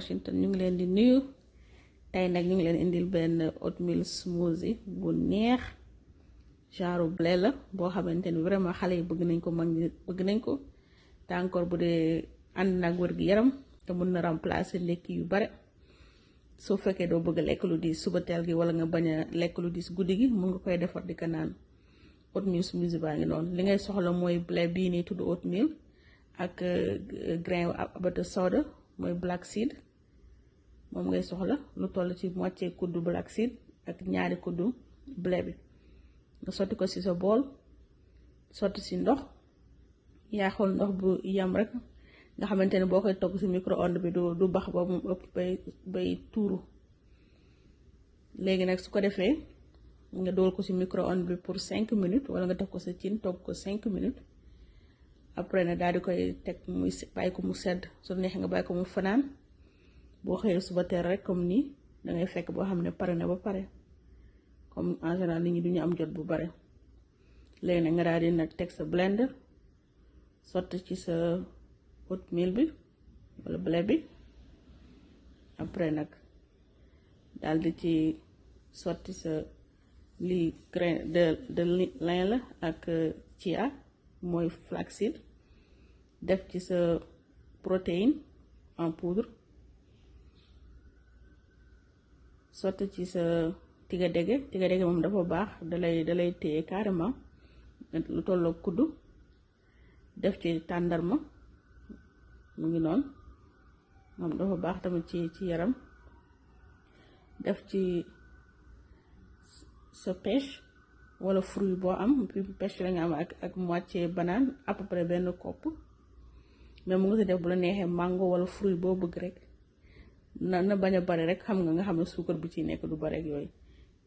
Washington ñu ngi leen di nuyu tey nag ñu ngi leen indil benn oatmeal smoothie bu neex genre blé la boo xamante ni vraiment xale yi bëgg nañ ko mag ñi bëgg nañ ko te encore bu dee ànd nag wér gi yaram te mën na remplacer ndekki yu bare soo fekkee doo bëgg lekk lu diis suba teel gi wala nga bañ a lekk lu diis guddi gi mun nga koy defar di ko naan oatmeal smoothie baa ngi noonu li ngay soxla mooy blé bii nii tudd oatmeal ak grain butter soda mooy black seed moom ngay soxla lu toll ci moitié kuddu black seed ak ñaari kuddu blé bi nga sotti ko ci sa bool sotti ci ndox yaa xool ndox bu yam rek nga xamante ne boo koy togg ci micro-ondes bi du bax ba mu ëpp bay tuuru léegi nag su ko defee nga dool ko ci micro-ondes bi pour 5 minutes wala nga def ko sa cin togg ko 5 minutes après nag daal di koy teg muy bàyyi ko mu sedd su neexee nga bàyyi ko mu fanaan boo xëyee suba teel rek comme nii dangay fekk boo xam ne pare na ba pare comme en général nit ñi duñu am jot bu bare léegi nag nga daal di nag teg sa blender sotti ci sa oatmeal bi wala blé bi après nag daal di ci sotti sa lii grain de lin la ak chia mooy flaxseed def ci sa protéine en poudre sotti ci sa tiga dege moom dafa baax dalay téye carrément lu tolloo kuddu def ci tàndarma mu ngi noonu moom dafa baax tamit ci yaram def ci sa pêche wala fruit boo am pêche la nga am ak moitié banane à peu près benn kopp mais mu nga si def bu la neexee mango wala fruit boo bëgg rek na bañ a bari rek xam nga xam ne suukar bi ci nekk du bari ak yooyu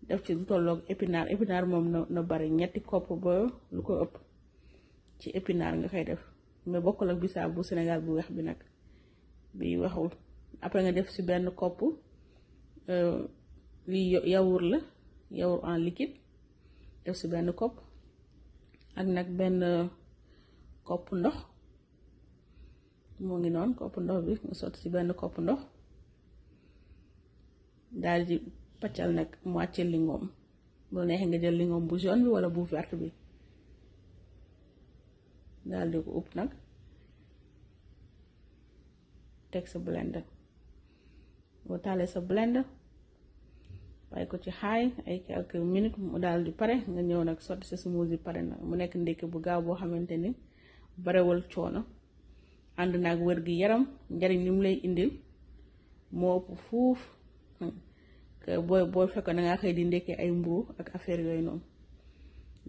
def ci lu tolloog épinard moom na bari ñetti kopp ba lu ko ëpp ci épinard nga koy def mais bokkul ak bisaab bu Sénégal bu weex bi nag bi waxul après nga def ci benn kopp lii yaourt la yaourt en liquide def ci benn kopp ak nag benn kopp ndox moo ngi noonu kopp ndox bi nga sotti ci benn kopp ndox daal di paccal nag moitié lingoom bu la neexee nga jël lingoom bu jaune bi wala bu verte bi daal di ko upp nag teg sa blender boo taalee sa blender bàyyi ko ci xaay ay quelques minutes mu daal di pare nga ñëw nag sotti sa smoothie pare na mu nekk ndékki bu gaaw boo xamante ni barewal coono ànd naag wér gi yaram njariñ li mu lay indil moo ëpp fuuf booy fekkoon da ngaa xëy di ndekkee ay mburu ak affaire yooyu noonu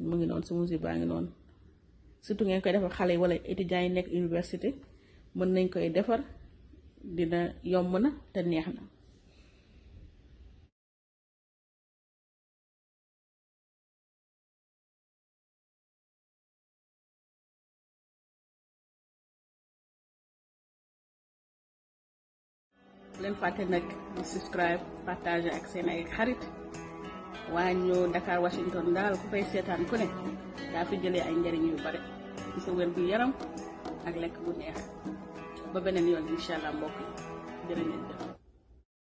mu ngi noonu smoothie baa ngi noonu surtout ngeen koy defar xale yi wala étudiants yi nekk université mën nañ koy defar dina yomb na te neex na leen fàtte nag di subscribe partager ak seen ay xarit waa ñu Dakar Washington daal ku fay seetaan ku ne daa fi jëlee ay njariñ yu bare ci sa wér gu yaram ak lekk bu neex ba beneen yoon incha allah mbokk yi jërë ngeen jëf